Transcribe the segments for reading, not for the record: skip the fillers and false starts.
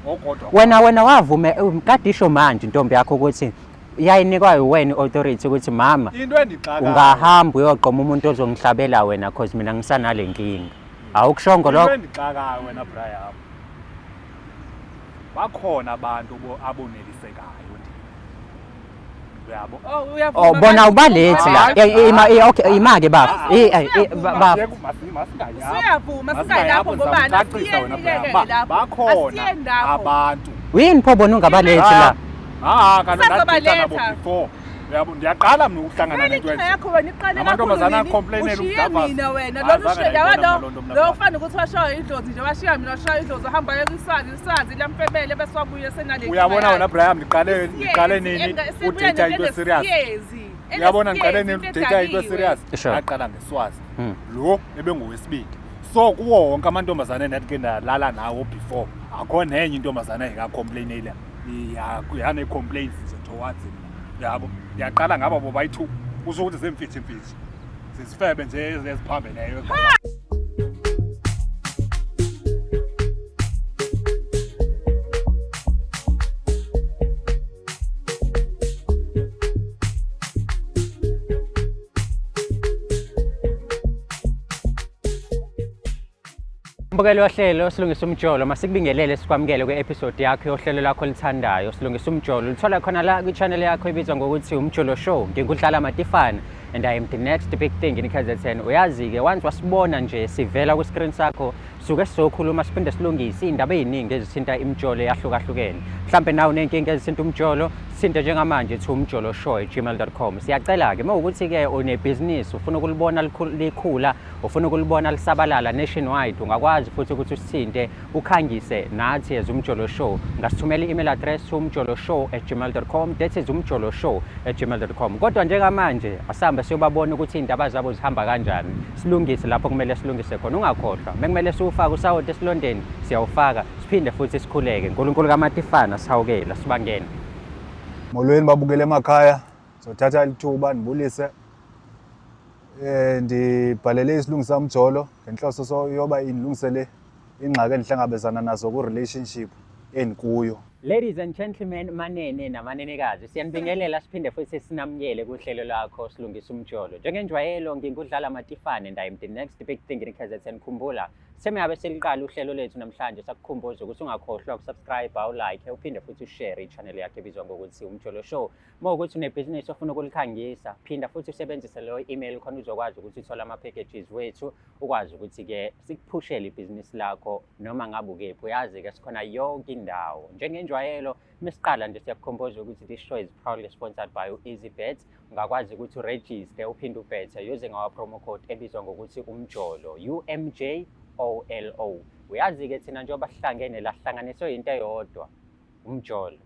Okodwa. Wena wavume kade isho manje intombi yakho ukuthi yayinikwa wena i-authority ukuthi mama Into endixakayo. ungahamba uyoqoma umuntu ozongihlabela wena cause mina ngisanale nkinga. Awukushongo Into lokho? endixakayo wena Brian. Bakhona abantu abonelisekayo nje. Uyabo? Oh, uyavuma Oh bona manje? ubalethi la. Hayi, Ima okay ima ke baba. Baba. Masingayapho. Usuyavuma singayilapho ngoba Ndizamcacisa wena Brian. lapho. Bakhona Asiyeni lapho. abantu. Yini pho bona ungabalethi la? Ah, kaloku ndaditha nabo Sazobaletha. before. Uyabo, ndiyaqala mna ukuhlangana Vele nento inkinga enje. yakho wena iqale Amantombazana kakhulu nini? acomplainela Ushiye ukudavaza. mina wena Hayi, lolu zange ushiye ndayibona yabo mna loo nto mna lo bra. ufana ukuthi washaya idlozi nje washiya mina washaya idlozi wahamba waya kwiswazi iswazi lamfebele bese wabuye senale Uyabona wena Brian, ndiqale nini udata into serious. Uyabona ndiqale nini udata into serious. Sure. Ndaqala ngeswazi. Hmm. Lo ebengowesibili. So kuwo wonke amantombazane endathi ke ndalala nawo before, akho nenye intombazana engekacomplainela. Yane-complaints nje towards mna. Uyabo? Ndiyaqala ngaba bobayi-two. Kusho ukuthi ziimfitshi-mfitshi. Zizifebe nje eziphambeneyo. Mbukeli wohlelo Silungisa Umjolo, masikubingelele sikwamukele kwi-episode yakho yohlelo lakho olithandayo Silungisa Umjolo. Ulithola khona la kwi-channel yakho ebizwa ngokuthi Umjolo Show. Ngingudlala Matifana and I am the next big thing in KZN. Uyazi-ke once wasibona nje sivela kwi-screen sakho suke sizokhuluma siphinde silungise iy'ndaba ey'ningi ezithinta imijolo eyahlukahlukene. Mhlampe nawe uney'nkinga ezithinta umjolo, sithinte njengamanje thi umjoloshow@gmail.com. Siyacela-ke uma ukuthi-ke unebhizinisi ufuna ukulibona likhula, ufuna ukulibona lisabalala nationwide, ungakwazi futhi ukuthi usithinte ukhangise nathi as Umjolo Show. Ungasithumela i-email address umjoloshow@gmail.com, that is umjoloshow@gmail.com. Kodwa njengamanje asihambe siyobabona ukuthi iy'ndaba zabo zihamba kanjani, silungise lapho kumele silungise khona. Ungakhohlwa bekumele siwufake usawoti esilondeni, siyawufaka siphinde futhi sikhuleke. Nkulunkulu kaMatifana sihawukela sibangene. Molweni babukele emakhaya, zothatha lithuba ndibulise. Ndibhalele isilungisa umjolo ngenhloso yoba indilungisele ingxaki endihlangabezana nazo ku-relationship endikuyo. Ladies and gentlemen, manene namanenekazi, siyanibingelela siphinde futhi sinamukele kuhlelo lakho Silungisa Umjolo. Njengenjwayelo ngingudlala Matifane and I am the next big thing in KZN. Khumbula, semiyabe seliqala uhlelo lethu namhlanje, sakukhumbuza ukuthi ungakhohlwa ukusubscribe, awulike, uphinde futhi ushare i-channel yakho ebizwa ngokuthi Umjolo Show. Uma ukuthi unebhizinisi ofuna ukulikhangisa, phinda futhi usebenzise leyo email khona uzokwazi ukuthi uthole ama-packages wethu, ukwazi ukuthi-ke sikuphushele ibhizinisi lakho noma ngabe ukephi. Uyazi-ke sikhona yonke indawo. Njengenjwayelo, mesiqala nje siyakukhumbuza ukuthi this show is proudly sponsored by u-EasyBet. Ungakwazi ukuthi uregister uphinde ubethe using our promo code ebizwa ngokuthi Umjolo, UMJOLO. Uyazi-ke thina njengoba sihlangene la sihlanganiswe into eyodwa, umjolo.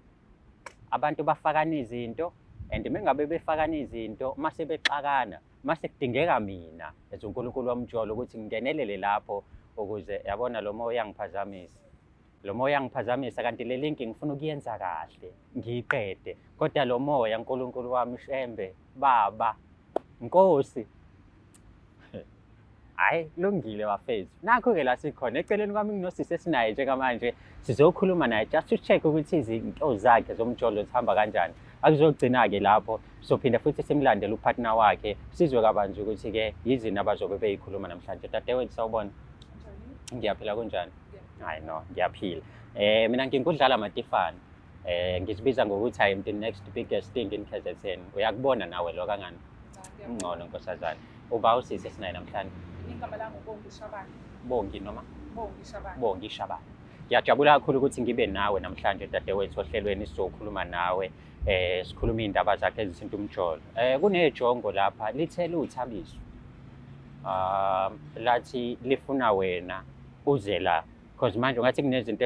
Abantu bafakana izinto and mengabe befakana izinto mase bexakana, mase kudingeka mina as uNkulunkulu womjolo ukuthi ngingenelele lapho ukuze yabona lo moya uyangiphazamisa. Lo moya uyangiphazamisa kanti le link ngifuna ukuyenza kahle, ngiyiqede. Kodwa lo moya uNkulunkulu wami Shembe, Baba, Nkosi. Hayi, kulungile bafethu. Nakho-ke la sikhona eceleni kwami kunosisi esinaye njengamanje, sizokhuluma naye just to check ukuthi izinto zakhe zomjolo zihamba kanjani. Akuzogcina-ke lapho, sophinda futhi simlandele upartner wakhe, sizwe kabanzi ukuthi-ke yizini abazobe beyikhuluma namhlanje. Dadewethu sawubona. Ngiyaphila, kunjani? Hayi no, ngiyaphila. Mina ngingudlala Matifana. Ngizibiza ngokuthi I am the next biggest thing in KZN. Uyakubona nawe lo kangani? Ungcono nkosazana. Uba usisi esinaye namhlanje. Igama lami uBongi Shabane. Bongi noma? Bongi Shabane. Bongi Shabane. Ngiyajabula kakhulu ukuthi ngibe nawe namhlanje dadewethu ohlelweni, sizokhuluma nawe. Sikhuluma iy'ndaba zakhe ezithinta umjolo. Kunejongo lapha lithele uThabiso. Lathi lifuna wena uze la. Because manje ungathi kunezinto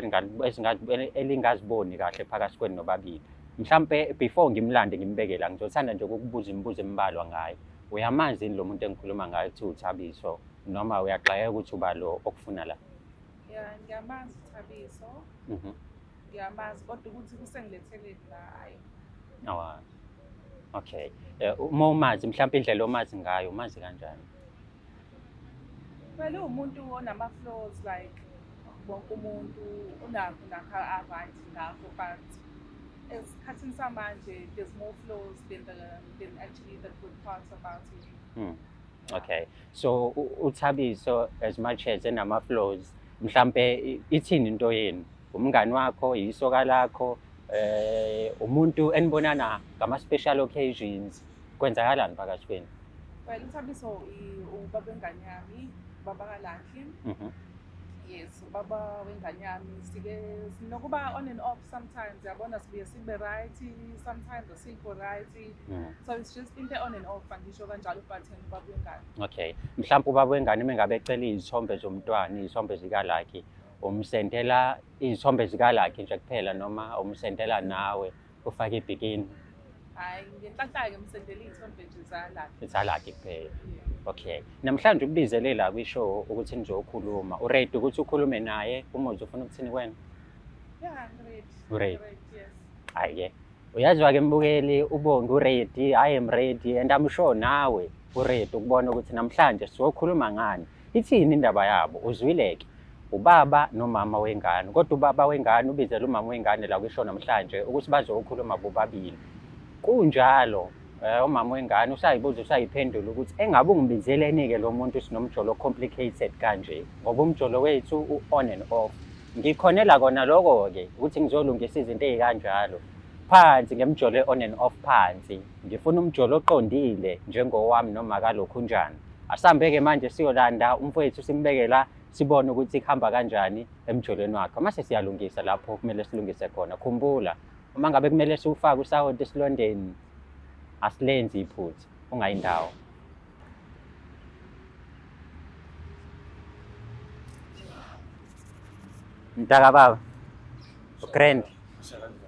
elingaziboni kahle phakathi kwenu nobabili. Mhlampe before ngimlande ngimbeke la, ngizothanda nje ukukubuza imibuzo embalwa ngaye. Uyamazi yini lo muntu engikhuluma ngaye kuthiwa uThabiso, noma uyaxakeka ukuthi uba lo okufuna la? Ya, ngiyamazi uThabiso. Ngiyamazi kodwa ukuthi kusengiletheleni la hayi. Awazi. Okay. Uma umazi mhlampe indlela omazi ngayo, umazi kanjani? Well, uwumuntu onama-flaws like Wonke umuntu unakho nakho a-right ngakho, but esikhathini samanje there's more flaws than actually the good parts about it. Okay. So uThabiso, as much as enama flaws, mhlambe ithini into yenu? Umngani wakho, isoka lakho, umuntu enibonana ngama special occasions, kwenzakalani phakathi kwenu? Well, uThabiso ubaba wengane yami, ubaba kaLucky. Yes, ubaba wengane yami. Sike sinokuba on and off sometimes, yabona, sibuye sibe right, sometimes asikho right. So it's just into on and off, angisho kanjalo, but yena ubaba wengane. Okay. Mhlawumbe ubaba wengane mengabe ecela izithombe zomntwana, izithombe zikaLucky, umsendela izithombe zikaLucky nje kuphela noma umsendela nawe ufake ibikini? Hhayi, ngenhlanhla-ke ngimsendele iy'thombe nje zaLucky. ZaLucky kuphela. Yeah. Okay. Namhlanje ukubizele la kwi-show ukuthi nizokhuluma. Uready ukuthi ukhulume naye uma uzofuna ukuthini kuwena? Yeah, I'm ready. Uready? Ready, yes. Hhayi-ke. Uyazwa-ke mbukeli, uBongi uready, I am ready and I'm sure nawe uready ukubona ukuthi namhlanje sizokhuluma ngani. Ithini indaba yabo? Uzwile-ke. Ubaba nomama wengane. Kodwa ubaba wengane ubizele umama wengane la kwi-show namhlanje ukuthi bazokhuluma bobabili. Kunjalo, umama wengane usayibuza, usayiphendula ukuthi engabe ungibizeleni-ke lo muntu sinomjolo complicated kanje, ngoba umjolo wethu u-on and off. Ngikhonela kona loko-ke ukuthi ngizolungisa izinto ey'kanjalo. Phansi ngemjolo e-on and off phansi. Ngifuna umjolo oqondile njengowami noma kalokhunjani. Asambe-ke manje siyolanda umfowethu, simbeke la, sibone ukuthi kuhamba kanjani emjolweni wakhe. Mase siyalungisa lapho kumele silungise khona. Khumbula, uma ngabe kumele siwufake usawoti esilondeni, asilenzi iphutha, ungayindawo. Mntaka baba, grand.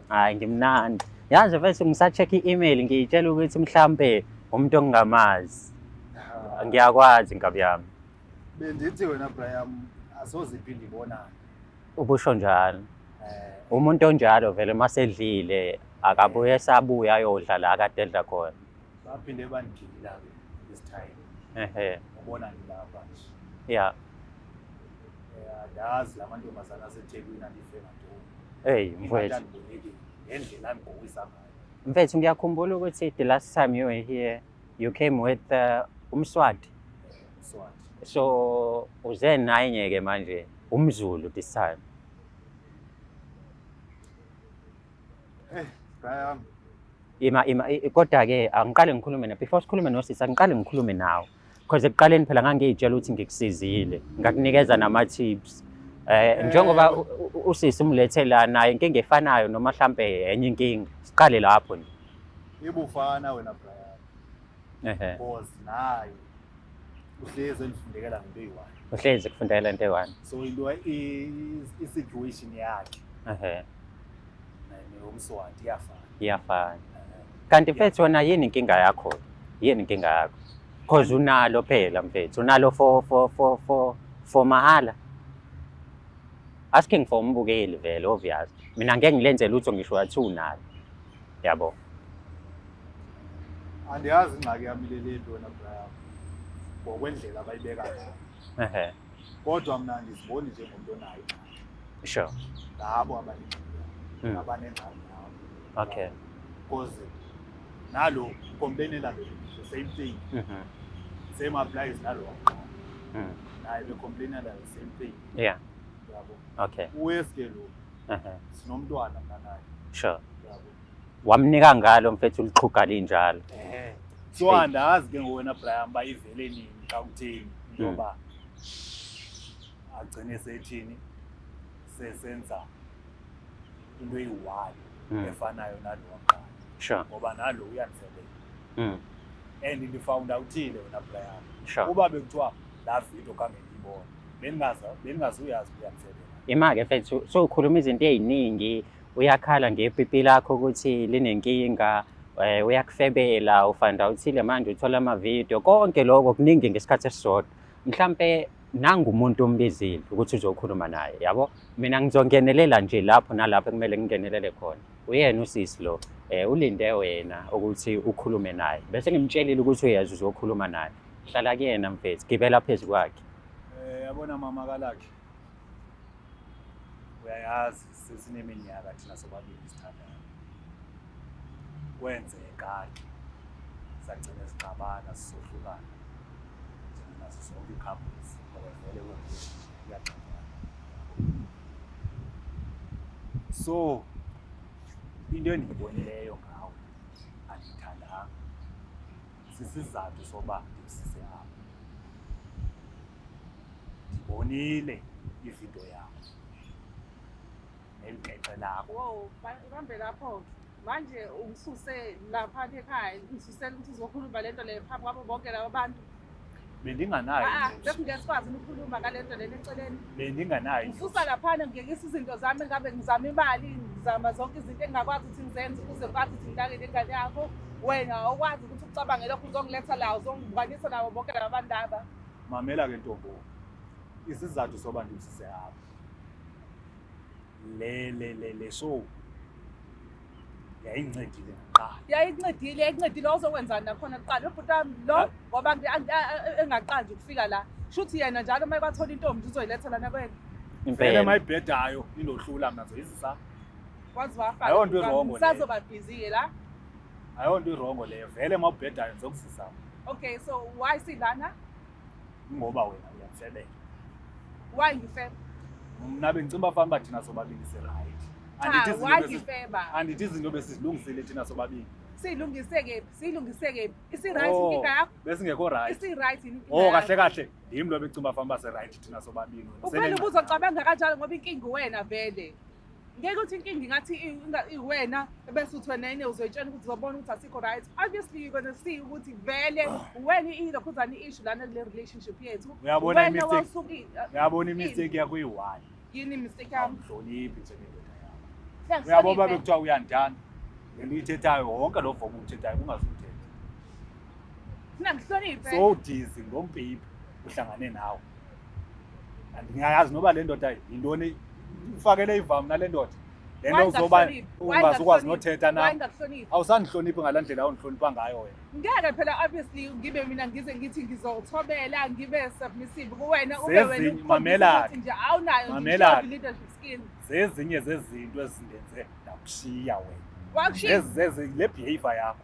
Hayi, ngimnandi. Yazi mfethu, ngisa-check i-email, ngiyitshela ukuthi mhlambe umuntu ongingamazi. Ngiyakwazi, nkabi yami. Bendithi wena Brian asoze iphinde ibonane. Ubusho njalo. Umuntu onjalo vele masedlile akabuye sabuya ayodla la akade edla khona. Baphinde bandigila-ke this time. Ubona ngilapha nje. Andazi la mantombazana aseThekwini andive ngantoni. Hey mfowethu. Andiboneki ngendlela andigqokisa ngayo. Mfethu, ngiyakhumbula ukuthi the last time you were here you came with uMswati. Mswati. So uze naye ke manje umZulu this time. Hey, Brian. Ima ima, kodwa ke angiqale ngikhulume na before sikhulume nosisi, angiqale ngikhulume nawe. Because ekuqaleni phela ngangiyitshela ukuthi ngikusizile, ngakunikeza nama tips. Njengoba usisi umlethe la naye inkinga efanayo noma mhlambe enye inkinga. Siqale lapho nje. Ibufana wena Brian. Because naye uhlezi endifundekela ngento eyi-one. Uhlezi kufundela into eyi-one. So into i-situation yakhe neyomswati iyafana. Iyafana. Kanti mfethu wena yini inkinga yakho? Yini inkinga yakho? Because unalo phela mfethu, unalo for mahala. Asking for umbukeli vele, obvious. Mina ngeke ngilenze lutho ngisho wathi unalo. Yabo. Andiyazi ingxaki yami lelephi wena Brian. Ngokwendlela abayibeka ngayo. Kodwa mina andiziboni njengomuntu onayo ingxaki. Ngabo abanengxaki. Abanengxaki nabo. Because nalo complainela the same thing. Same applies nalo wakuqala. Naye becomplainela the same thing. Yabo. Uweske lo. Sinomntwana mina naye. Yabo. Wamnika ngalo mfethu ulixhuga linjalo. So andazi ke ngowena Brian bayivele nini xa kutheni intoba agcine sethini sesenza into eyi-one efanayo nalo wakuqala. Ngoba nalo uyandifebela. And ndifound outile wena Brian. Uba bekuthiwa laa video khange ndiyibone, bendingazuyazi uba uyandifebela. Ima-ke mfethu, so ukhuluma izinto ey'ningi, uyakhala ngepipi lakho ukuthi linenkinga, uyakufebela, ufind outhile manje uthola amavidiyo, konke lokho kuningi ngesikhathi esisodwa. Mhlampe nangu umuntu ombizile ukuthi uzokhuluma naye, yabo? Mina ngizongenelela nje lapho nalapho ekumele ngingenelele khona. Uyena usisi lo, ulinde wena ukuthi ukhulume naye. Bese ngimtshelile ukuthi uyeza uzokhuluma naye. Hlala kuyena mfethu, gibela phezu kwakhe. Yabona mama kaLucky. Uyayazi sesineminyaka thina sobabili sithandana. Kwenzeka ke sagcina sixabana sisohlukana njengenazo zonke ii-couples ngoba vele kuyaxabana. So into endiyibonileyo ngawe andiyithandanga, sisizathu soba ndikusise apha. Ndibonile ividiyo yakho nelikhexe lakho. Wow, ibambe lapho. Manje ungisuse lapha ekhaya, ungisusela ukuthi uzokhuluma lento le phambi kwabo bonke laba bantu. Bendinganayo Ah, bekungeke sikwazi ukukhuluma ngale nto lena eceleni. Bendinganayo. Ngisusa laphana ngiyekisa izinto zami engabe ngizama imali, ngizama zonke izinto engingakwazi ukuthi ngizenze ukuze ngikwazi ukuthi nginakele ingane yakho. Wena awukwazi ukuthi ucabange lokhu uzongiletha la, uzongibukanisa nabo bonke laba bantu laba. Mamela ke ntombo, isizathu soba ndikusise apha le le le le show yayincedile kuqala. Yayincedile, yayincedile. Ozokwenzani nakhona kuqala ubhuti wami lo, ngoba engaqali nje ukufika la, shuthi yena njalo uma ekwathola intombi uzoyiletha lana kwena. Vele Impela. mayibhedayo indohlula mna zoyizisa. Wazi wafa. Ayonto i-wrong leyo. Sazoba busy-ke la. Ayonto i-wrong leyo, vele mawubhedayo ngizokuzisa. Okay, so why silana? Ngoba wena uyamfebela. Why ngifeba? Mna bengicimba fana uba thina sobabili si-right. Cha, Andithi izinto why ngifeba? Andithi izinto besizilungisile thina sobabili. Siyilungise kephi? Siyilungise kephi? Isi-right Oh, inkinga yakho? Besingekho right. Isi-right yini inkinga Oh, yakho? kahle kahle ndim lo becimba fana uba si-right thina sobabili. Uphela ubuzocabanga kanjalo ngoba inkinga uwena vele. Ngeke uthi inkinga ingathi iwena bese uthi wena yini uzoyitshela ukuthi uzobona ukuthi asikho right. Obviously you're gonna see ukuthi vele wena ilokhuzana i-issue lana kule relationship yethu. Uyabona Wena i-mistake? wawusuke Uyabona i-mistake yakho iyi-one. Yini i-mistake yami? Awumhloniphi njengendoda yakho. Sengihloniphe. Uyabona uba bekuthiwa uyandithanda, le nto uyithethayo wonke lo vomo uthethayo ungazuthetha. Funa ngihloniphe. So dizzy ngompipi uhlangane nawe. Andingayazi noba le ndoda yintoni, ufakele ivamu nale ndoda. Le nto Why uzoba ngingakuhloniphi? Why ungazukwazi ngingakuhloniphi? nothetha Why nam. ngingakuhloniphi? Awusandihloniphi ngalaa ndlela ondihlonipha ngayo wena. Ngeke phela obviously ngibe mina ngize ngithi ngizothobela ngibe submissive kuwena ube wena Zezinye, ukukhombisa mamela ukuthi nje awunayo nje Mamela. ngisho leadership skill. Zezinye zezinto ezindenze ndakushiya wena. Wakushiya. Zezi le behavior yakho.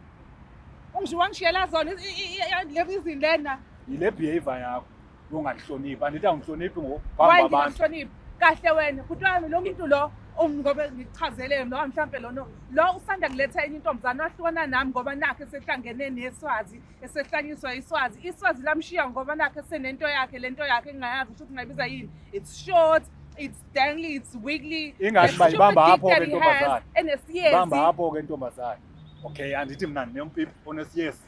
Ungisho wangishiyela zona le reason lena. Yile behavior yakho yongandihloniphi. Andithi awundihloniphi ngoku Why phambi kwabantu. ngingakuhloniphi? Kahle wena bhuti wami, lo muntu lo ngoba ngikuchazele noma mhlampe lona lo usanda kuletha enye intombazane wahlukana nami ngoba nakhe esehlangene neswazi, esehlanyiswa iswazi, iswazi lamshiya ngoba nakhe esenento yakhe, lento yakhe engingayazi ukuthi ngayibiza yini. It's short, it's dangly, it's wiggly. Ingathi The bayibamba stupid apho dick ke that he ntombazane. has, enesiyezi. Bamba apho ke ntombazane. Okay, andithi mna ndinompipi onesiyezi.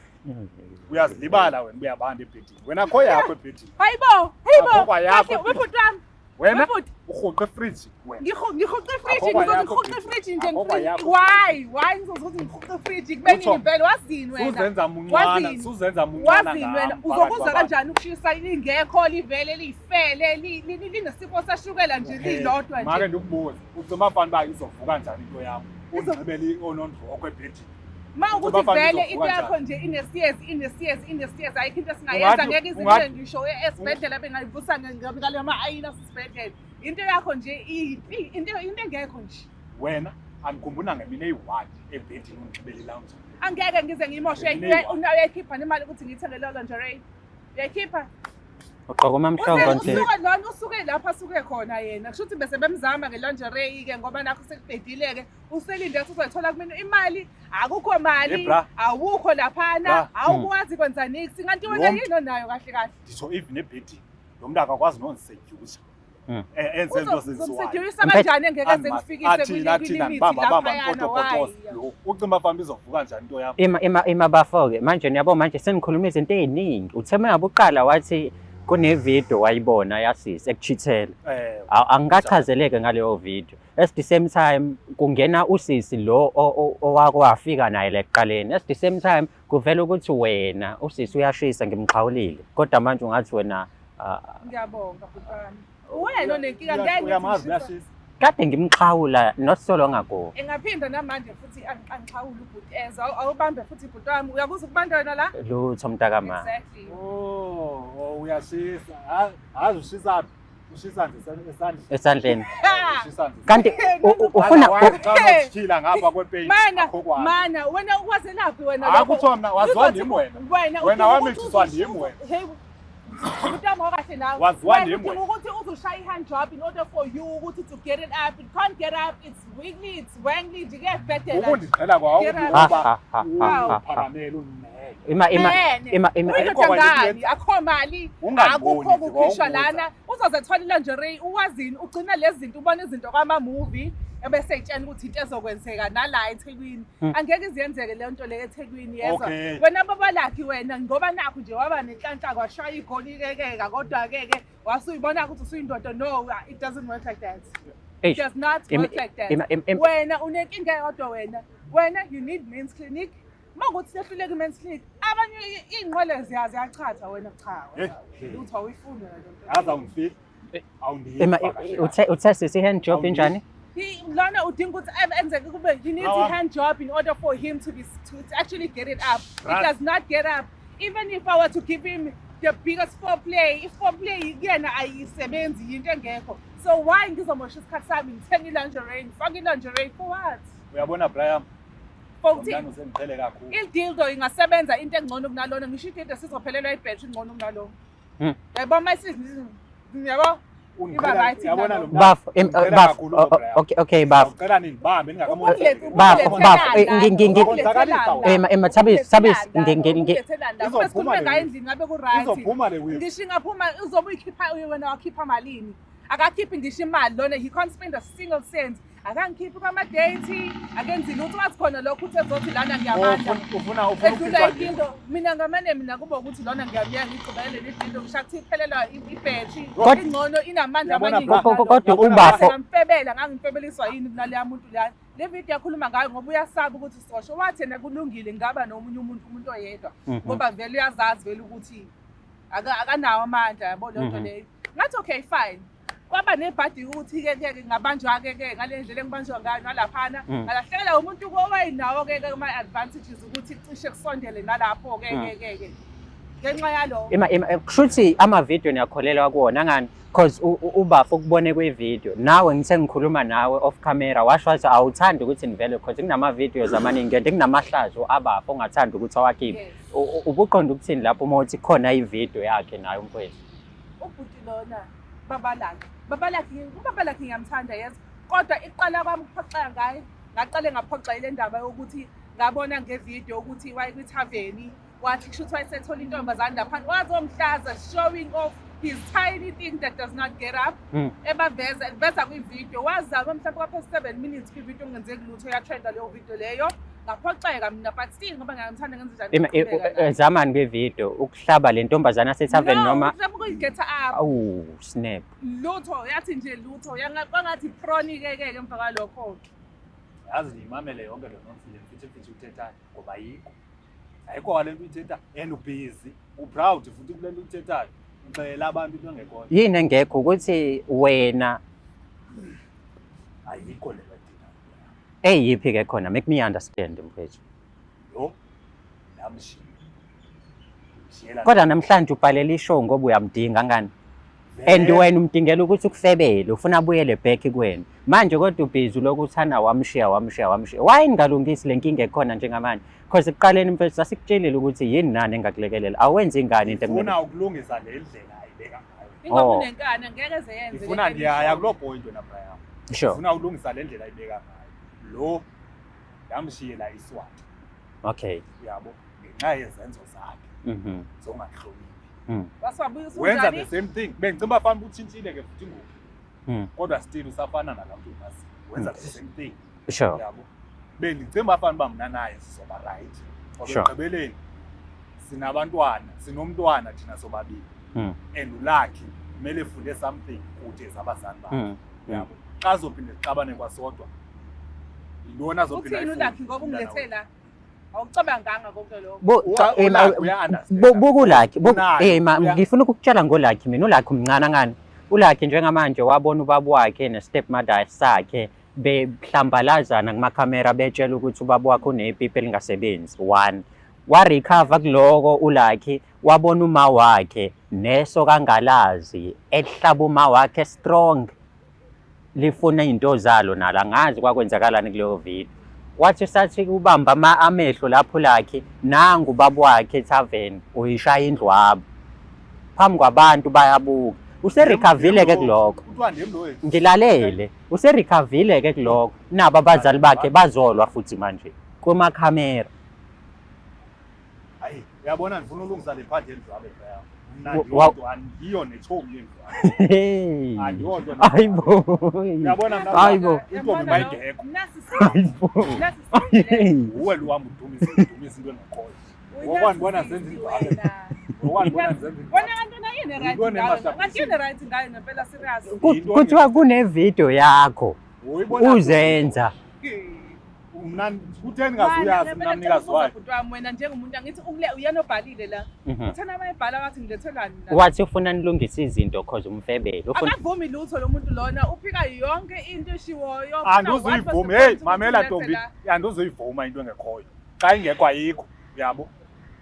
Uyazilibala wena uyabanda ebhedini. Wena akho yakho ebhedini. Hayibo, hayibo. Akho kwayakho Kahle, webhuti wami. Wena Webhuti. urhuqa efriji wena. Ngirhuqa ifriji, Akho kwayakho ngizothi ngihuqa ebhedini. ifriji nje, Akho ngifriji. kwayakho. Why ngizothi ngihuqa ifriji kube Utsho. nini vele wazini wena? Suzenza muncwana, Wazini? suzenza muncwana Wazini ngam wena? phakathi Uzobuza kwabantu. kanjani ukushisa lingekho livele liyifele linesifo sashukela nje Okay, lilodwa Make nje. ndikubuze, ucima fana uba izovuka njani into yam? Undinxibele i-onondrokho ebhedini. Ma Ucima ukuthi fana vele izovuka into yakho njani? nje inesiyezi, inesiyezi, inesiyezi, ayikho into esingayenza, ngeke izinto ngisho esibhedlela bengayivusa ngale ma-ayini asesibhedlela. Into yakho nje into engekho nje. Wena andikhumbuli nangemini eyi-one ebhedini undinxibele i-lounge. Angeke ngize ngiyimoshe. Ngemini eyi-one. Uyayikhipha nemali ukuthi ngiyithenge leyo lingerie? Uyayikhipha? Ugqoka umamhlongo nje. Usuke lona usuke lapho asuke khona yena. Kusho ukuthi bese bemzama nge-lingerie-ke ngoba nakho sekubhedile-ke. Uselinde ukuthi uzoyithola kumina imali, akukho mali, Hey, bra. awukho laphana, Bra. awukwazi kwenza niks. Kanti wena Lo mntu- yini onayo kahle kahle? Nditsho even ebhedini lo mntu akakwazi nondisedyusa. Enze into ezenziwayo. Uzomsedyusa kanjani engeke aze ngifikise Athini, athini, kwilimithi andibamba, bamba, laphayana, mpotopotoza. why? Lo, ucima fana izovuka njani into yam? Ima ima ima bafo-ke manje niyabo manje senikhuluma izinto ey'ningi. Uthe uma ngabe uqala wathi kune-video wayibona yasisi ekuchithela. Angikachazeleke ngaleyo video. At the same time kungena usisi lo owake wafika naye la ekuqaleni. At the same time kuvela ukuthi wena usisi uyashisa ngimxhawulile. Kodwa manje ungathi wena Ngiyabonga bhuti wami. Wena onenkinga ngeke ngithi Uyamazi ngishisa. uyashisa. Kade ngimxhawula not so long ago. Engaphinda namanje futhi angixhawule ubhuti eza. Awubambe futhi bhuti wami. Uyakuzwa ukubanda wena la? Lutho mntakama. Exactly. Oh, oh, uyashisa. Hazi ushisa phi? Ushisa nje esandleni. Esandleni. Ushisa nje. Kanti ufuna xa unokutyhila ngapha kwepeyini. Mana, akho kwazi. mana, wena ukwazelaphi wena Hayi lokho? kuthiwa mna waziwa Uzothi ndim wena. Wena Wena udinga wamithiswa ukuthi ndim wena. Hey, utama kahle nawe. Waziwa Wena ndim udinga wena. ukuthi uzoshaya i-hand job in order for you ukuthi to get it up. It can't get up. It's wiggly, it's wangly. Nje kuyabhedela. Ukundiqhela kwawo Get out. Ha, ha, ha, ha, ha. uphakamele undimele. Ima ima Mene. ima ima Uyindoda Ayikho kwale ngani? into Akho mali. Ungandiboni Akukho nje, kukhishwa wawunguza. lana. Uzoze ethola i-lingerie, uwazini, ugcina lezi zinto, ubona izinto kwama-movie ebese ey'tshela ukuthi into ezokwenzeka nala eThekwini. Angeke iziyenzeke leyo nto leyo eThekwini yezwa. Okay. Wena babalakhi wena ngoba nakhu nje waba nenhlanhla kwashaya igoli kekeka kodwa-ke ke wasuyibona ukuthi usuyindoda. No, it doesn't work like that. It Eish. does not work like that. Wena unenkinga eyodwa wena. Wena you need men's clinic. Uma kuthi sehluleka i-men's clinic, abanye iy'nqwele ziyachatha wena cha. Hey. Lutho awuyifuni wena le nto. Yazi awungifiki. Awundiyi. Ima uthe sisi hand job injani? Lona udinga ukuthi enzeke kube he needs Awa. a hand job in order for him to be to actually get it up. It Right. does not get up. Even if I were to give him the biggest foreplay, i-foreplay kuyena ayisebenzi yinto engekho. So why ngizomosha isikhathi sami ngithenga i-lingerie, ngifake i-lingerie for what? Uyabona Brian, For lo ukuthi mntana usengiqhele kakhulu. i-dildo ingasebenza into engcono kunalona ngisho i-dildo sizophelelwa ibhetri ingcono kunalona. Yabo mayisizi yabo Ungiqhela- Iba right uyabona lo kunalona. mntana. Bafo, Ungiqhela bafo, kakhulu lo Brian. okay bafo. Ngicela ningibambe Ukulethe- Bafo, bafo, Ukonzakalisa wena. Ema Thabisi, Thabisi, Ukulethelana Izophuma la le ngayo endlini ngabe ku-right. Izophuma le whip. Ngisho ingaphuma uzobe uyikhipha wena wakhipha malini. Akakhiphi ngisho imali lona he can't spend a single cent. Akangikhiphi kwama-date, akenzi lutho wathi khona lokho uthi ezothi lana ngiyamandla. Ufuna Edlula ukukhishwa into mina ngamane mina kuba ukuthi lona ngiyamyeka ngigqibele le dildo ngisho kuthi iphelelwa ibhetri ingcono inamandla Uyabona, amaningi bra. Kodwa kunalona. ubafo Ngamfebela ngangimfebeliswa yini kunaleya muntu leyana le video yakhuluma ngayo ngoba uyasaba ukuthi sosho wathi yena kulungile ngaba nomunye umuntu umuntu oyedwa ngoba vele uyazazi vele ukuthi akanawo amandla yabo leyo nto leyo. Ngathi okay fine. Kwaba nebhadi ukuthi-ke ke ngabanjwa-ke ke ngale ndlela engibanjwa ngayo nalaphana ngalahlekelwa umuntu owayenawo ke ke ama-advantages ukuthi cishe kusondele nalapho-ke ke ke ke ngenxa yalokho. Ima kushuthi ama-video niyakholelwa kuwona ngani? Cause ubafo ukubone kwi-video nawe ngithe ngikhuluma nawe off camera washo wathi awuthandi ukuthi nivele cause kunama-videos amaningi and kunamahlazo abafo ongathandi ukuthi awakhiphe. Yes. Ubuqonda ukuthini lapho uma uthi khona i-video yakhe naye umfowethu? Ubhuti lona babalakhe babalakhe ubabalakhe ngiyamthanda yes kodwa iqala kwami ukuphoxeka ngaye ngaqale ngaphoxa ile ndaba yokuthi ngabona ngevidiyo ukuthi wayekwithaveni wathi kusho ukuthi wayesethola intombazane laphana wazomhlaza showing off his tiny thing that does not get up ebaveza veza kwividiyo wazama mhlawumbe kwaphela 7 minutes kwividiyo kungenzeki lutho yatrenda leyo video leyo ngaphoxeka mina but still ngoba ngiyamthanda ngenze njani ngiqhubeka naye. Zamani kwividiyo ukuhlaba le ntombazane yasethaveni No, noma mhlawumbe ukuyi-get-a up. Awu snap. Lutho yathi nje lutho kwangathi proni-ke ke emva kwalokho. Yazi ndiyimamele yonke le nonsense le mfithi mfithi uthethayo ngoba ayikho. Ayikho kwale nto uyithethayo and ubhizi, uproud futhi kule nto uyithethayo. Uxelela abantu into engekhoyo. Yini engekho ukuthi wena Ayikho le nto ayithethayo. Eyiphi ke khona make me understand mfethu. Lo namshiya. Shiyela. Kodwa namhlanje ubhalela ishow ngoba uyamdinga ngani? And wena umdingela ukuthi ukufebele ufuna abuyele back kuwena. Manje kodwa ubhizi lokhu uthana wamshiya wamshiya wamshiya. Why ningalungisi le nkinga ekhona njengamanje? Because ekuqaleni mfethu sasikutshelile ukuthi yini nani engakulekelela. Awenzi ingane into ekumele. Ngifuna ukulungisa le ndlela ayibeka ngayo. Ingoba Oh. unenkani angeke zeyenze. Ngifuna ndiyaya kuloo point wena Brian. Sure. Ngifuna ukulungisa le ndlela ayibeka ngayo. Lo ndamshiyela iswati. Okay. Uyabo ngenxa yezenzo zakhe zongahloniphi. Waswabuya Wenza the usunjani? same thing. Bengicinga uba fanele utshintshile ke futhi ngoku. Kodwa still usafana nalaa mntu umaziyo. Wenza the same thing. Sure. Uyabo. Bendicinga uba fanele uba mna naye sizoba right. Ngoba Sure. ekugqibeleni sinabantwana, sinomntwana thina sobabili. And uLucky kumele efunde something kuthi ezabazali bakhe. Uyabo. Xa azophinde sixabane kwasodwa. Yintoni azophinda Uthini ayifunde uLucky ngoba umntana ungilethela? Awucabanganga konke lokho. uLucky uya-understand. Bukulakhi Unayo, ngifuna ukukutshela ngoLucky mina uLucky umncane ngani uLucky njengamanje wabona ubaba wakhe ne-stepmother sakhe behlambalazana kumakhamera betshela ukuthi ubaba wakhe unepipi elingasebenzi one wa-recover kuloko uLucky Wabona uma wakhe neso kangalazi ehlaba uma wakhe strong, lifuna izinto zalo nalo. Angazi kwakwenzakalani kuleyo video. Wathi sathi ubamba amehlo lapho lakhe, nangu ubaba wakhe ethaveni uyishaya indlwabo phambi kwabantu, bayabuka. Use-recover-ile ke kulokho. Kuthiwa ndim lo wethu. Ngilalele, use-recover-ile ke kulokho. Nabo abazali bakhe bazolwa futhi manje kumakhamera. Hayi, uyabona, ndifuna ulungisa le part yendlwabe, Brian. Mna ndiyonto, andiyo netshomi yendlwabe. Hey. Andiyonto. Hayibo. Uyabona mna, Hayibo. intombi mayingekho. Hayibo. Hey. Uwe lo wam udumisa into engekhoyo. Ngokwandibona zenza indlwabe. Ngokwandibona zenza indlwabe. Wena kantona yini right Yintoni ngayo? emaster Ngathi yini right ngayo ngempela, serious? Kuthiwa kune-video yakho Uyibona uzenza. Mna kutheni ngazuyazi mna mnikazi wayo? Bhuti wami, wena njengomuntu, angithi ule uyena obhalile la. Uthena mayebhala wathi ngilethelani mina? Wathi ufuna nilungise izinto cause umfebele. Ufuna Akavumi lutho lo muntu lona, uphika yonke into eshiwoyo. Anduzuyivuma. Hey, mamela ntombi, anduzuyivuma into engekhoyo. Xa ingekho ayikho, uyabo?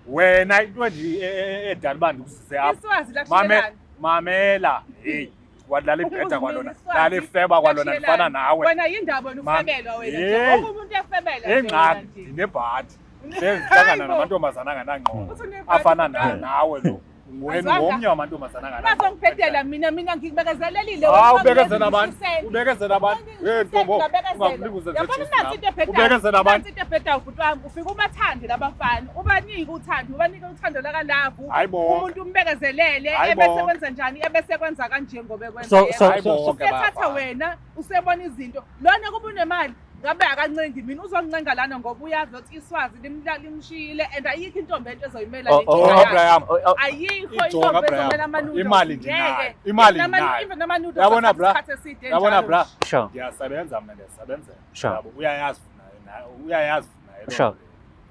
Wena into edala uba ndikuzise apha. Iswazi Mame, lakushelani. mamela. Hey, wadlala ibheda kwalona. Iswazi Lala ifeba kwalona, ndifana nawe. Wena yindaba wena ufebelwa wena nje. Hey. Wonke umuntu uyafebela nje Ingxaki wena nje. ndinebhadi. Hlezi Hayibo. namantombazana anganangqondo. Uthi unebhadi, Afana bhuti wami. nawe lo. Wena Azwanga. ngomnye wamantombazana anganangqondo. Bazongibhedela mina ngikubekezelelile. Hawu, ubekezela abantu. Ubekezela abantu. Hey ntombo, ungakunika uzenze Yabona juice nansi nami. into ebhedayo. Ubekezela abantu. Nansi into ebhedayo, bhuti wami, ufike ubathande labafana, ubanike uthando, ubanike uthando lakalavu. Hayi bo. Umuntu umbekezelele, Hayi bo. ebese kwenza njani, ebese kwenza kanje ngoba ekwenza yena. Hayi bo, bonke Usethatha bayafana. wena, usebona izinto. Lona kuba unemali, ngabe akancengi mina, uzoncenga lana ngoba uyazi ukuthi iswazi limshiyile and ayikho intombi ento ezoyimela Oh, le oh, nkinga oh, yakhe. Abraham. Oh, oh, Ayikho Ijonga, intombi Abraham. ezomela ama-noodles. Imali ndinayo. Ngeke. Imali Even ndinayo. even ama-noodles Uyabona, athatha bra? isikhathi eside Uyabona njalo bra? nje. Sure. Ndiyasebenza mna, ndiyasebenzela. Sure. Yabo, uyayazi naye, uyayazi naye. Sure.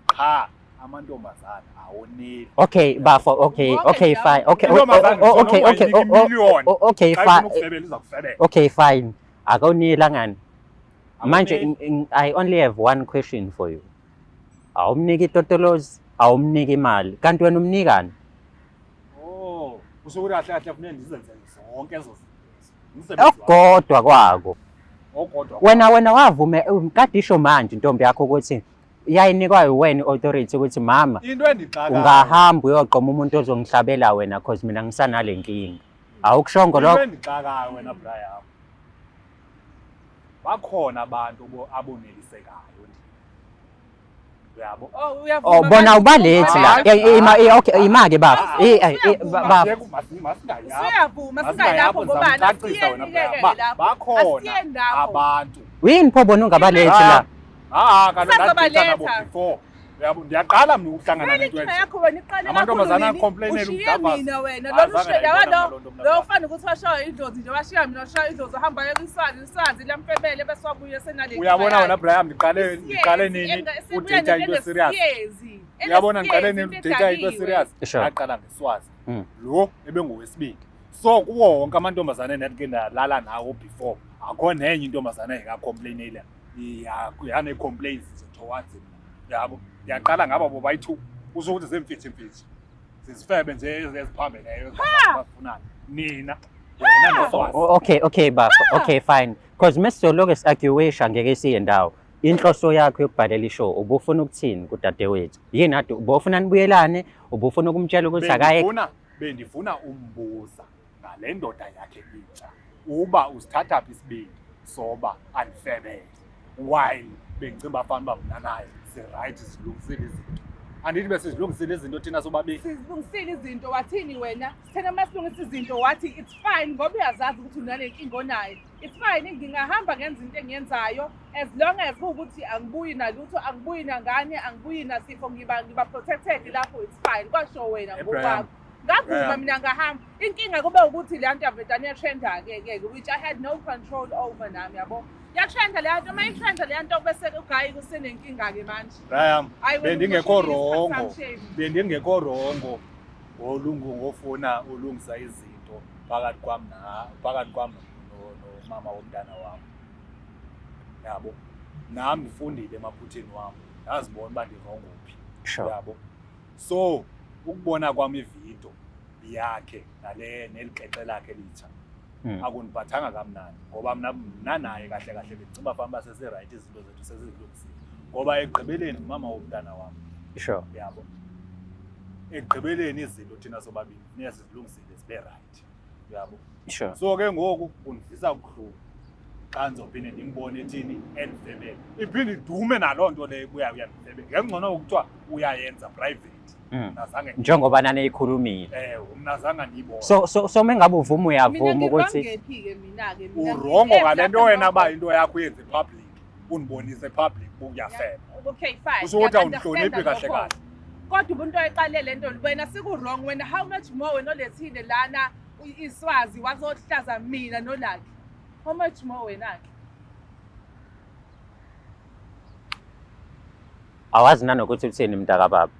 Qha amantombazana awoneli. Okay, bafo, okay, Wonke okay, nje fine. Okay, Intombazana okay, okay, ngisho noma oh, uyinika imiliyoni. oh, okay, Xa ifuna fine. ukufebela iza kufebela. Okay, fine. Akawunila ngani? Manje Awuneli. I only have one question for you. Awumniki itotolozi, awumniki imali. Kanti wena umnikani? Oh, kusho ukuthi kahle kahle kufuneka ndizenze zonke ezo zinto. Umsebenzi wami. Okukodwa kwako. Okodwa. Wena wavume kade isho manje intombi yakho ukuthi yayinikwa wena i-authority ukuthi mama Into endixakayo. ungahamba uyoqoma umuntu ozongihlabela wena cause mina ngisanale nkinga. Awukushongo Into lokho? endixakayo wena Brian. Bakhona abantu abonelisekayo nje. Uyabo? Oh, uyavuma Oh, bona manje? ubalethi la. Hayi, Ima okay, ima-ke bafo. Ah, uyavuma. Bafo. Masingayapho. Usuyavuma, singayilapho ngoba Zamcacisa wena asiyeni-ke Brian. lapho. Bakhona Asiyeni lapho. abantu. Yini pho bona ungabalethi la? Ah, kaloku Sazobaletha. ndaditha nabo before. Uyabo, ndiyaqala mna ukuhlangana Vele nento inkinga enje. yakho wena iqale Amantombazana kakhulu nini? a-complain-ela Ushiye umdavazo. mina wena. Hayi, Lolu zange ushiye ndayibona yabo mna loo nto mna lo bra. ufana ukuthi washaya idlozi nje, washiya mina, washaya idlozi, uhamba aye kwiswazi, iswazi lamfebele bese wabuye senale inkinga Uyabona wena yakhe. Brian, ndiqale nini udata into serious? Uyabona ndiqale nini udata into serious? Sure. Ndaqala ngeswazi. Lo ebengowesibili. So kuwo wonke amantombazana endandike ndalala nawo before, akho nenye intombazana engeka-complain-ela yane-complaints nje towards mna. Uyabo? Ndiyaqala ngaba bobayi-two. Kusho ukuthi ziimfitshi-mfitshi. Zizifebe nje eziphambeneyo ezibafunayo. Nina, wena noswazi. Oh, okay bafo. Okay, fine. Cause mesizoloke si-argue-isha ngeke siye ndawo. Inhloso yakho yokubhalela ishow ubufuna ukuthini kudadewethu? Yini ade ubufuna nibuyelane? Ubufuna ukumtshela ukuthi akaye? Bendifuna umbuza ngale ndoda yakhe intsha, uba usithatha phi isibindi soba andifebele while bendicinga uba fanuba mna naye si-right, silungisile izinto. Andithi besizilungisile izinto thina sobabili? Sizilungisile izinto, wathini wena? Sithena uma silungisa izinto wathi it's fine ngoba uyazazi ukuthi unale nkinga onayo. It's fine, ngingahamba ngenza into engiyenzayo as long as kuwukuthi angibuyi nalutho, angibuyi nangane, angibuyi nasifo, ngiba protected lapho, it's fine. Kwasho wena Abraham. ngokwakho. Ngavuma Abraham. mina ngahamba. Inkinga kube ukuthi le nto yavedane yatrenda-ke ke, which I had no control over nami, yabo. Yatrenda le nto, uma itrenda le nto bese ugayi kusenenkinga-ke manje. Brian, Hayi, wena bendingekho umoshile isikhathi wrongo. sami, shame. Bendingekho wrongo ngofuna ulungisa izinto phakathi kwam nomama womntana wam. Yabo. Nam ndifundile emaphutheni wam. Ndazibona uba ndi-wrongo phi. Sure. Yabo. So Ukubona kwam ividiyo yakhe nale neli qeqe lakhe litsha akundiphathanga kamnandi, ngoba mna naye kahle kahle bendicinga uba fanuba sesi-right, izinto zethu sesizilungisile, ngoba ekugqibeleni ngumama womntana wam. Yabo, ekugqibeleni izinto thina sobabini funeka sizilungisile zibe right, uyabo. So ke ngoku kundivisa kubuhlungu xa ndizophinde ndimbone ethini endifebele, iphinde idume naloo nto leyo ubuya uyandifebela. Ngengcono kuthiwa uyayenza private. Mna zange. Njengoba naniyikhulumile. Ewe, mna zange ndiyibone. So mengabe uvuma, uyavuma ukuthi ngephi-ke mina-ke? Mina U-wrong ngale nto ngephi wena, lapho? Uba into yakho uyenze public, undibonise public uba uyafeba. Okay, fine. Kusho ukuthi Ngiya-understand awundihloniphi kahle lokho. kahle. Kodwa ubuntu oyiqale le nto wena, siku-wrong wena. How much more wena olethile lana iswazi wazohlaza mina noLucky? How much more wena-ke? Awazi nanokuthi uthini, mntakababa.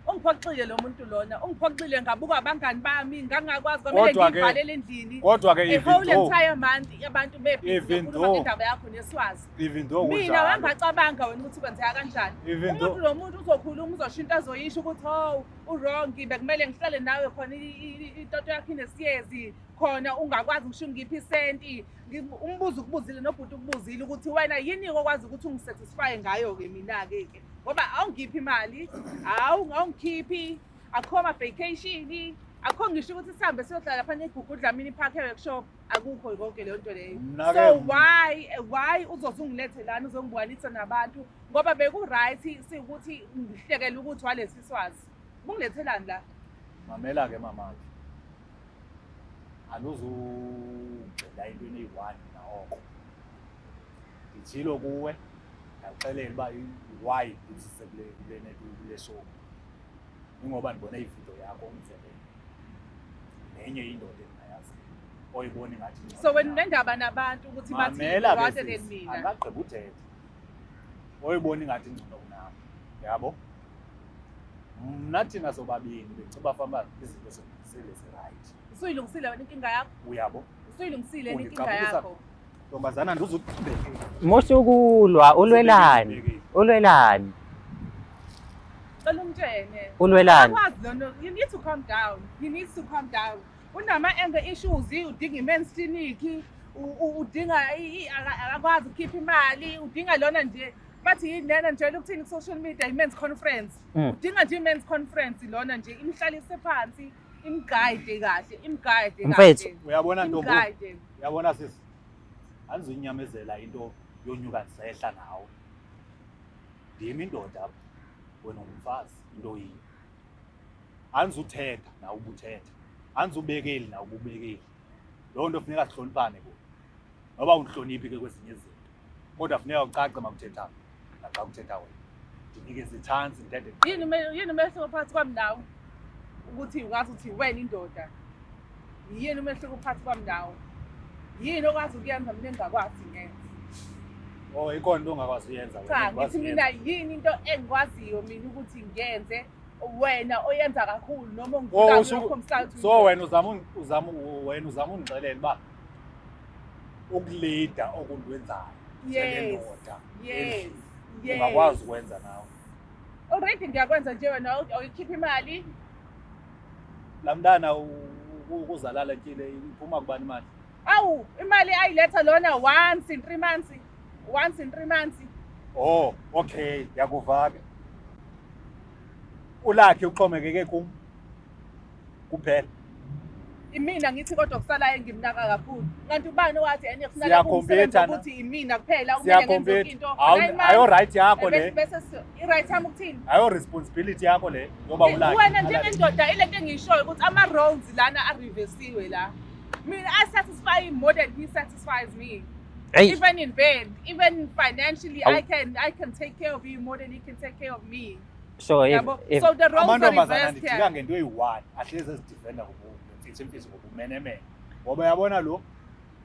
Ungiphoxile lo muntu lona, ungiphoxile. Ngabuka abangani bami, ngangakwazi, kwamele Kodwa-ke ngiyivalele endlini Kodwa ke a even whole though entire month, abantu bebhizi Even bekhuluma ngendaba yakho neswazi. Even though Mina kunjalo, wangacabanga wena ukuthi kwenzeka kanjani. Even Umuntu though lo muntu uzokhuluma, uzosho into azoyisho ukuthi, "Oh, u-wrong, bekumele ngihlale nawe khona itoto yakho inesiyezi khona, ungakwazi ngisho ungiphi isenti." Umbuzo ukubuzile nobhuti, ukubuzile ukuthi wena yini okwazi ukuthi ungisatisfye ngayo-ke mina-ke ke, ngoba awungiphi imali, awungikhiphi, akukho ama-vacation, akukho ngisho ukuthi sihambe siyohlala lapha neGugu Dlamini Park e-workshop, akukho konke leyo nto leyo. Mna-ke So why uzoze ungilethe lana, uzongibukanisa nabantu, ngoba beku-right siwukuthi ngihlekele ukuthi walesi swazi, bungilethelani la? Mamela-ke mamakhe, anduzugxila entweni eyi-one mina. Oko nditshilo kuwe, ndakuxelela uba why ndizise kule show, ingoba ndibone ividiyo yakho umfebele nenye indoda endingayaziyo oyibona ingathi ingcono So wena kunam. unendaba nabantu ukuthi bathini Mamela ke rather than sisi, mina? andikagqiba uthetha. Oyibona ingathi ingcono kunam, yabo. Mna thina sobabini bendicinga fanuba izinto silungisile, zi-right. Usuyilungisile wena inkinga yakho? Uyabo. Usuyilungisile yena inkinga Undicaphukisa. yakho? Ntombazana, ndizukubekile. Musukulwa, ulwelani? Ulwelani? Cela umtshene. Ulwelani? Akwazi lona, you need to calm down, he needs to calm down. Unama-anger issues, udinga i-men's clinic, udinga akakwazi ukukhipha imali, udinga lona nje, bathi yini lena nje ukuthini ku-social media, i-men's conference. Udinga nje i-men's conference lona nje, imhlalise phansi, imguide kahle, imguide Mfethu. kahle. Uyabona ntombi, Imguide. uyabona sisi, andizuyinyamezela into yonyuka ndisehla nawe. Ndim indoda apha, wena ungumfazi, into yini. Andizuthetha nawe ubuthetha, andizubekeli nawe ububekeli. Loo nto funeka sihloniphane kuyo. Noba undihloniphi ke kwezinye izinto, kodwa funeka ucace uma kuthetha naxa kuthetha wena. Ndinikeze itshansi ndithethe. Yini umehluko phakathi kwami nawe ukuthi ungazi ukuthi wena indoda? Yini umehluko phakathi kwami nawe? Yini okwazi ukuyenza mina engingakwazi ngenza? Oh, ikhona into ongakwazi uyenza wena, Cha, engikwazi ngithi uyenza. mina yini into engikwaziyo mina ukuthi ngenze, wena oyenza kakhulu noma Oh, ongidlula usuku- so wena uzama undixelela uba ukulida okundwenzayo njengendoda Yes. endlini, Yes. ungakwazi ukwenza nawe? Already ngiyakwenza nje. Wena awuyikhipha imali. Laa mntana ukuzalala etyile, iphuma kubani imali? Awu, imali ayiletha lona once in 3 months, once in 3 months. Oh, okay, ndiyakuva ke. ULucky uxhomekeke kum kuphela. Imina ngithi, kodwa kusalayo engimnaka kakhulu. Kanti ubani owathi enye kufuneka Siya-compete na. ukuthi imina kuphela okumele ngenze yonke Siya-compete. into? 9 months, Ayo right yakho le. Bese i-right yami ukuthini? Ayo responsibility yakho le yoba uLucky. Wena njengendoda, ilento engiyishoyo ukuthi ama-roles lana arivesiwe la. Mina I satisfy him more than he satisfies me. Hey. Even in bed, even financially, Awu. I can take care of you more than he can take care of me. So if, Yabo? if So the roles are Amantombazana reversed ndijika here. ngento eyi-one, ahlezi ezidifenda ngemfihlo ngobumenemene, ngoba uyabona lo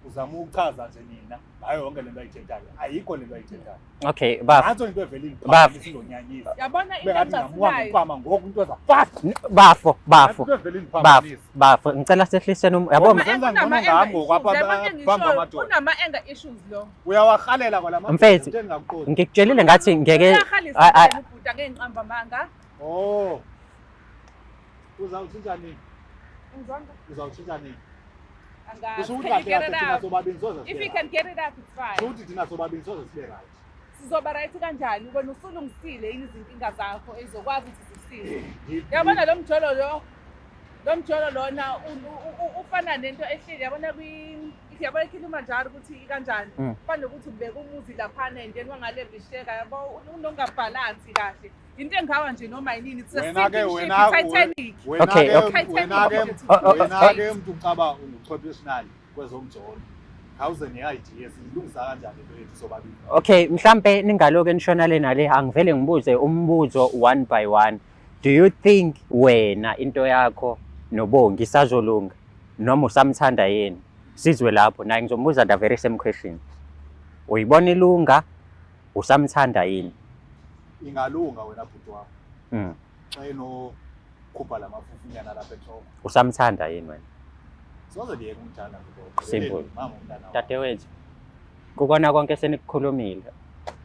uzama ukuchaza nje nina ngayo yonke le nto ayithethayo, ayikho le nto ayithethayo. Okay, bafo. Nantso into evele Bafo. indiphakamisa, indonyanyisa. Yabona into Kube ngathi ndingamuwa engicasulayo. ngempama ngoku, into ezafast. Bafo, bafo. Into evele Bafo, indiphakamisa. bafo, ngicela sehliseni yabo. Zenza ngcono ngam ngoku apha Yabona phambi kwamadoda. Unama-anger issues lo. Uyawarhalela kwala madoda, Mfethu. into endingakuqondi. Ngikutshelile ngathi ngeke Uyahalisa phela ubhuti, angeke ngiqamba amanga. Oh. Uzawutshintsha nini? Ngizonke. Uzawutshintsha nini? Angazi. Kusho ukuthi Can you kahle get kahle it thina up? sobabili soze If sibe you can right. get it up, it's fine. Kusho ukuthi thina sobabili soze sibe right. Sizoba right kanjani? Wena usulungisile yini izinkinga zakho ezokwazi ukuthi zikusize? Yabona lo mjolo lo, lo mjolo lona ufana nento ehleli, yabona kwi yabona iKilimanjaro ukuthi ikanjani. Kufana nokuthi ubeka umuzi laphana and then wangale bisheka, yabo, unongabhalansi kahle. Into engawa nje noma yinini, it's a Wena ke sinking ship, wena i-Titanic. wena Okay, ke okay. wena ke Oh, wena ke umuntu ucaba unguchwepheshinali kwezomjolo. Khawuze ne-idea siyilungisa kanjani into yethu sobabili. Okay, mhlambe ningaloke nishona le nale, angivele ngibuze umbuzo one by one. Do you think wena into yakho noBongi isazolunga noma usamthanda yena? Sizwe lapho naye ngizombuza the very same question. Uyibona ilunga, usamthanda yini? Ingalunga wena bhuti wami. Xa enokhupha lamafufunyana lapha enhloko. Usamthanda yini wena? Soze ndiyeke umthanda bhuti. Simple. Mama umntana wami. Dadewethu, kukona konke senikukhulumile.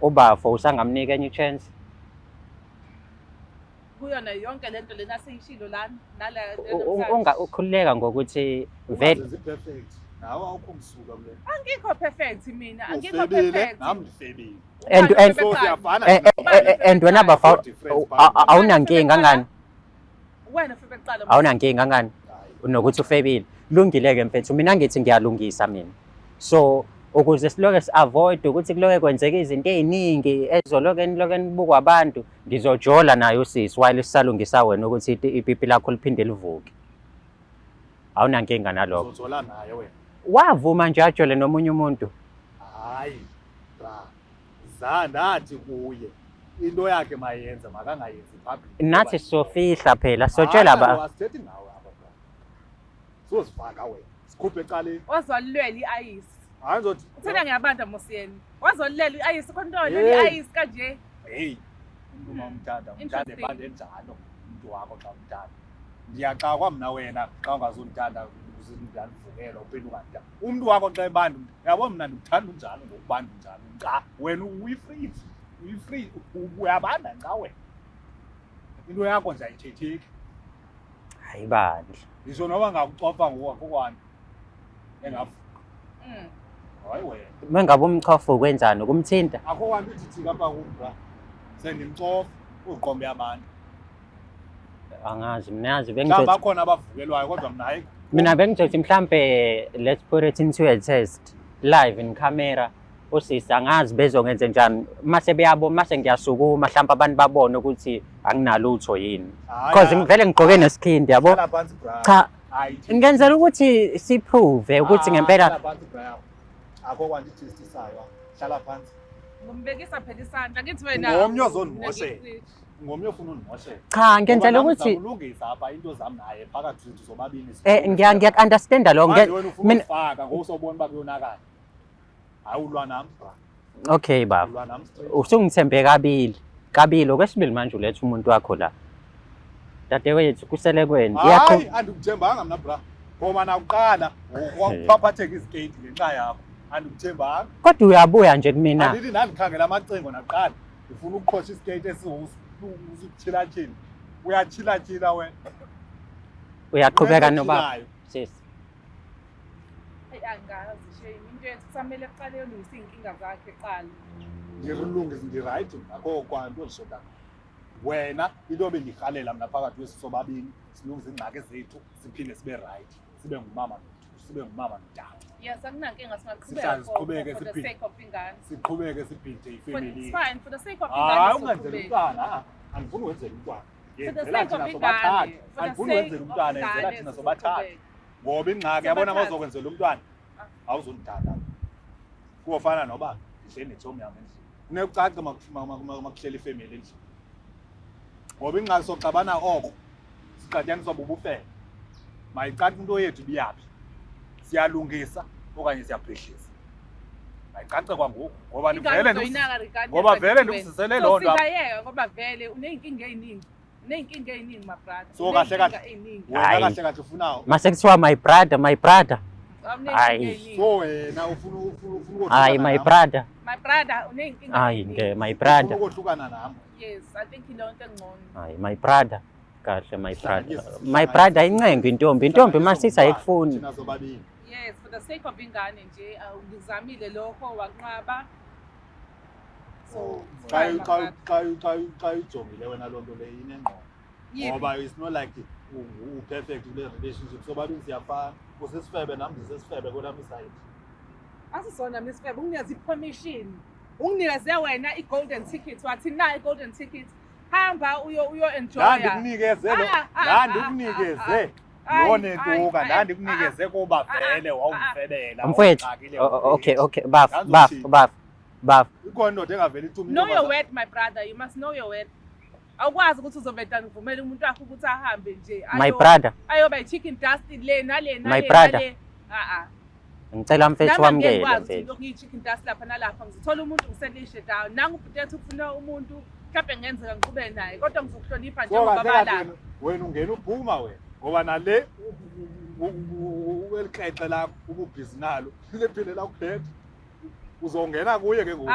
Ubafo usangamnika enye chance? Kuyona yonke lento lena seyishilo lana nala. Unga ukhululeka ngokuthi vele Ungazenzi perfect. Nawe awukho msulwa kule. Angikho perfect mina, angikho Ufebile, perfect. nami ndifebile. And So siyafana. And wena bafa No difference phakathi. awunankinga ngani? Wena ufebe kuqala. Awunankinga ngani? Hayi. Nokuthi ufebile. Lungile-ke mfethu, mina ngithi ngiyalungisa mina. So ukuze siloke si-avoid ukuthi kuloke kwenzeka izinto ey'ningi ezoloke niloke nibukwa abantu, ngizojola naye usisi while sisalungisa wena ukuthi ipipi lakho liphinde livuke. Awunankinga nalokho? Uzojola naye wena. Wavuma nje ajole nomunye umuntu. Hayi, bra. Za ndathi kuye into yakhe mayenze, makangayenzi public. Nathi sofihla phela, sotshela Hayi, ba. kaloku asithethi ngawe apha, bra. Sozifaka wena. Sikhuphe ecaleni. Wazolwela i-ayisi. Hayi ngizothi. Uthena ngiyabanda mosiyeni. Wazolwela i-ayisi khona into Hey. olwela i-ayisi kanje. Hey, umuntu uma umthanda, umthanda Interesting. ebanda enjalo umuntu wakho xa umthanda. Ndiyaxakwa mna wena xa ungazundithanda uzindivukela uphinde ungandithanda. Umuntu wakho xa ebanda, uyabona mna ndikuthanda unjalo ngokubanda unjalo. Cha, wena uyifridge, uyifridge, uyabanda nca wena. Into yakho nje ayithetheki. Hayi bandla. Ngisho noba ngakucofa ngoku akho kwanto engavuka. Hayi wena. Mengabe umchofa ukwenzani? Ukumthinta? Akho kwanto ithi thika apha kum, bra. Sendimcofa uziqombe abantu. Angazi mina, yazi Mhlawumbi bengizothi bakhona abavukelwayo kodwa mna hayi. Mina bengizothi mhlambe let's put it into a test live in camera. Osisi angazi bezongenze njani mase beyabo, mase ngiyasukuma mhlawumbe abantu babone ukuthi anginalutho yini. Hayi, Because ngivele ngigqoke nesikhindi, yabo. Hlala phansi, bra. Cha, Hayi, ngenzela ukuthi siprove ukuthi Ah, ngempela hlala phansi, bra. Akho kwanto itestisayo. Hlala phansi. Ngombekisa phela isandla ngithi wena. Ngomnye ozondimoshela. Ngomnye ofuna undimoshela. Cha, ngenzela Ngoba nami ukuthi ngizama apha into zami naye phakathi kwethu sobabili. Ngiya understand lo Manje wena ufuna mina ukufaka ngoba usobona uba kuyonakala. Hayi, ulwa nami, bra. Okay baba. Ulwa nami straight. Usungithembe kabili. Kabili okwesibili manje uletha umuntu wakho la. Dadewethu, kusele kwena. Hayi, andikuthembanga mna, bra. Ngoba nakuqala kwaphaphatheka izikeyiti ngenxa yakho. Andikuthembanga. Kodwa uyabuya nje kumina. Andithi ndandikhangela amacingo nakuqala. Ndifuna ukuqhosha isikeyiti esiwukuchilatyhila. Uyachilatyhila wena. Uyaqhubeka noba Uyachilayo. Sis. Hayi, angazi shame, into yethu kusamele kuqale yolungisa iy'nkinga zakhe kuqala. Ndirulungisa, ndirayithi mna, akho kwanto ndishoda. Wena into bendirhalela mna phakathi kwesi sobabini silungise iingxaki zethu siphinde sibe rayithi, sibe ngumama sibe ngumama notata. Yes, akunankinga, singaqhubeka Sihlale siqhubeke for the siphinde. sake of ingane. Siqhubeke siphinde For, ifemeli. it's fine, for the sake of ingane Hayi, ungenzeli sizoqhubeka. umntwana, ah, andifuni wenzela umntwana. For the Yenzela sake thina of sobathathu. ingane. For the Andifuni sake wenzela of umntwana, yenzela ingane thina sobathathu. sizoqhubeka. Ngoba ingxaki yabona Sobathathu. mawuzokwenzela umntwana Ah. awuzundithanda. Kuyofana noba ndihleli netshomi yam endlini. Funeka ucace makuhleli ifemeli endlini. Ngoba ingxaki soxabana oko siqatyaniswa bubufele. Mayicace into yethu ibiyaphi. Siyalungisa okanye siyaphehlisa. Mayicace kwangoku ngoba Ingane vele uzoyinaka regardless ngoba vele angithi wena. ndikusisele So loo nto apha. singayeka ngoba vele uney'nkinga ey'ningi. Uney'nkinga ey'ningi, my brother. So kahle kahle Uney'nkinga ey'ningi. wena Hayi. kahle kahle ufuna Mase kuthiwa my brother, my brother. Uney'nkinga Hayi. ey'ningi. So wena ufuna ukohlukana Hayi, my nami. brother. My brother, uney'nkinga Hayi ey'ningi. nge my Ufuna brother. ukohlukana nami. Yes, I think ilo nto engcono. Hayi, my brother. Kahle my brother. My brother incengo intombi. Intombi masithi ayikufuni. Thina sobabili. Yes, for the sake of ingane nje, ngizamile lokho wanqaba. So Xa xa xa xa xa ujongile wena loo nto leyo inengqondo. Ngoba it's not like u-perfect kule relationship. Sobabili siyafana. Usisifebe nami ndisisifebe kwelam isayidi. Asisona mina isifebe, unginikeze i-permission. Unginikeze wena i-golden ticket, wathi na i-golden ticket. Hamba uyo uyo enjoy. Ndandikunikeze lo, ndandikunikeze nonentuka, ndandikunikeze kuba vele wawundifebela. Mfowethu, okay, okay, baf, baf, baf, baf. Ikhona indoda engavele ithume Know your worth, my brother. You must know your worth. Awukwazi ukuthi uzoveda ngivumele umuntu wakho ukuthi ahambe nje. My brother. Ayoba i-chicken dust le nale nale. My brother. Ah ah. Ngicela mfethu wamukele mfethu. Lokhu ngiyi-chicken dust lapha nalapha, ngizothola umuntu ngiselishe down. Nangu ubhuti ethi ufuna umuntu, mhlawumbe ngenzeka ngiqhubeke naye, kodwa ngizokuhlonipha njengoba balapha. Wena ungena uphuma wena ngoba nale elikhexe lakho ububhizi nalo liphinde lakuphethe. Uzongena kuye ke ngoku.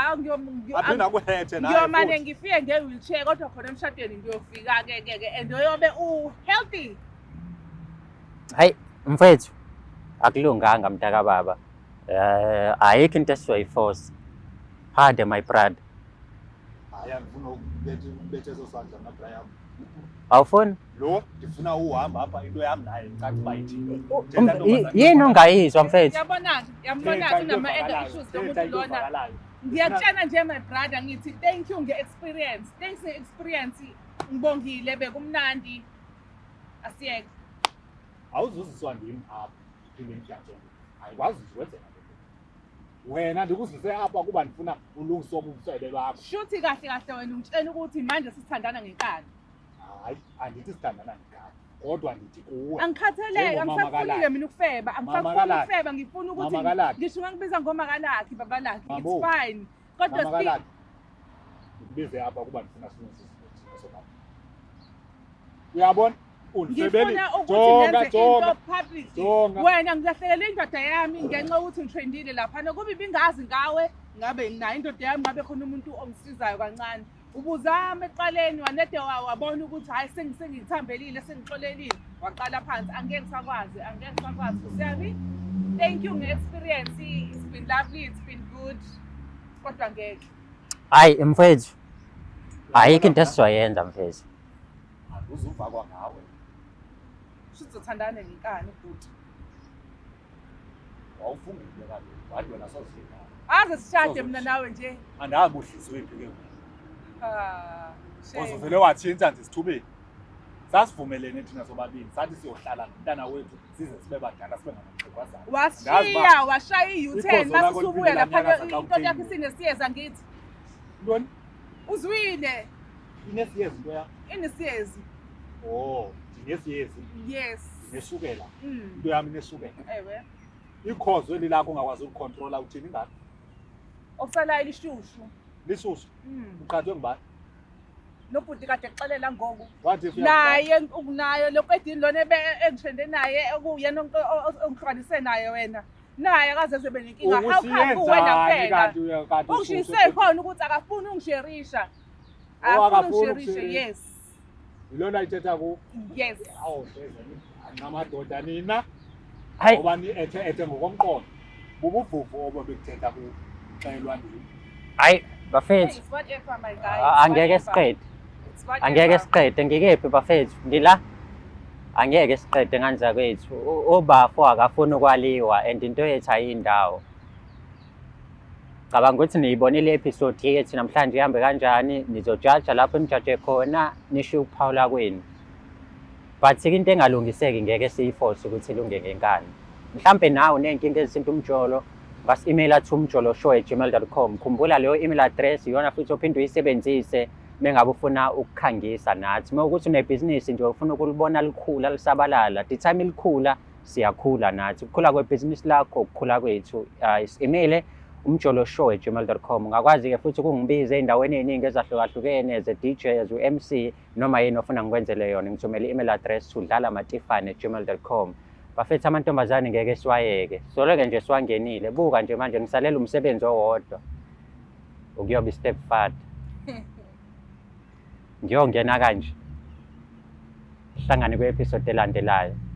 Aphinde akuhethe naye. Ngiyomane ngifike nge-wheelchair kodwa khona emshadweni ngiyofika ke ke ke and uyobe u-healthy. Hayi mfethu, akulunganga mntaka baba. Ayikho into esizoyiforce. Hade my brother. Hayi, andifuna ukubetha eso sandla mna bra yam. Awufuni? Lo ndifuna uhamba apha into yam naye ndicace uba ithini. Yini ongayizwa mfethu? Yabona-ke, yabona-ke unama-anger issues lo muntu lona. Ngiyakutshela nje my brother, ngithi thank you nge-experience. Thanks nge-experience. Ngibongile, bekumnandi. Asiyeke. Awuzuziswa ndim apha phinde emjajeni. Ayikwazi ukwenzeka le nto. Wena ndikuzise apha kuba ndifuna ulungise ubufebe bakho. Shuthi kahle kahle wena ungitshela ukuthi manje sithandana ngenkani. Hayi, andithi sithandana ngenkani, kodwa ndithi kuwe. Angikhathaleki, angisafunile mina ukufeba, angisafuni ukufeba, ngifuna ukuthi ngisho ungangibiza ngomakalakhi babalakhi, it's fine. Kodwa still ngikubize apha kuba ndifuna silungise izinto sobaba. Uyabona? Ngifuna ukuthi ngenze into public. Wena ngilahlekele indoda yami ngenxa yokuthi ngitrendile laphana. Kuba ibingazi ngawe, ngabe nginayo indoda yami, ngabe khona umuntu ongisizayo kancane. Ubuzama ekuqaleni wanede wabona ukuthi hhayi sengithambelile, sengixolelile, waqala phansi. Angeke ngisakwazi, angeke ngisakwazi. Nkosi yami, thank you nge-experience. It's been lovely, it's been good. Kodwa ngeke. Hayi mfethu, ayikho into esizoyenza mfethu. Uzuva kwangawe. Sizothandana ngenkani bhuti. Wawufungile kaloku, wathi wena sozidla. Aze sishade mina nawe nje. Andazi ubuhlizwe phi ke ngoku. Ah, shame. Uzovele watshintsha nje isithubeni. Sasivumelene thina sobabili, sathi siyohlala nomntana wethu size sibe badala sibe ngamaxhegwazana. Washiya, washaya i-U-turn mase usubuya lapha into yakho isinesiyeza ngithi. Ntoni? Uzwile. Inesiyezi into yakho? Inesiyezi. Oh, ndinesiyezi. Yes. Ndineshukela. Into yami ineshukela. Ewe. Ikhozo eli lakho ungakwazi ukukhontrola uthini ngalo? Okusalayo lishushu. Lishushu? Uqhathwe ngubani? Nobhuti kade exelela ngoku. Wathi naye ukunayo loqedini lona engishende naye okuyena ongihlukanise naye wena. Naye akazeze benenkinga. How come kuwena kuphela? Ungishise khona ukuthi akafuni ungisherisha. Akafuni ungisherisha, yes. Yilona ithetha ku? Yes. Awu, namadoda nina. Hayi. Ngoba ni ethe ethe ngokomqondo. Bubuvuvu obo bekuthetha ku xelwa ndim. Hayi, bafethu. Angeke siqede. Angeke siqede, ngikephi bafethu? Ngila. Angeke siqede ngandla kwethu. Ubafo akafuni ukwaliwa and into yethu ayindawo. Cabanga ukuthi niyibonile i-episode yethu namhlanje ihambe kanjani, nizojaja lapho nijaje khona, nisho ukuphawula kwenu. But into engalungiseki ngeke siyiforce ukuthi ilunge ngenkani. Mhlampe nawe uney'nkinga ezithinta umjolo, ungasi-emaila to umjoloshow@gmail.com. Khumbula leyo email address iyona futhi ophinde uyisebenzise mengabe ufuna ukukhangisa nathi. Uma ukuthi unebhizinisi nje ufuna ukulibona likhula lisabalala, the time likhula siyakhula nathi. Ukukhula kwebhizinisi lakho ukukhula kwethu. Is-email umjoloshow@gmail.com. Ungakwazi-ke futhi ukungibiza ey'ndaweni ey'ningi ezahlukahlukene as a DJ, as u-MC, noma yini ofuna ngikwenzele yona. Ngithumele i-email address to dlalamatifane@gmail.com. Bafethu amantombazane ngeke siwayeke. Soloke nje siwangenile. Buka nje manje ngisalela umsebenzi owodwa. Ukuyoba i-step father. Ngiyongena kanje. Sihlangane kwi-episode elandelayo.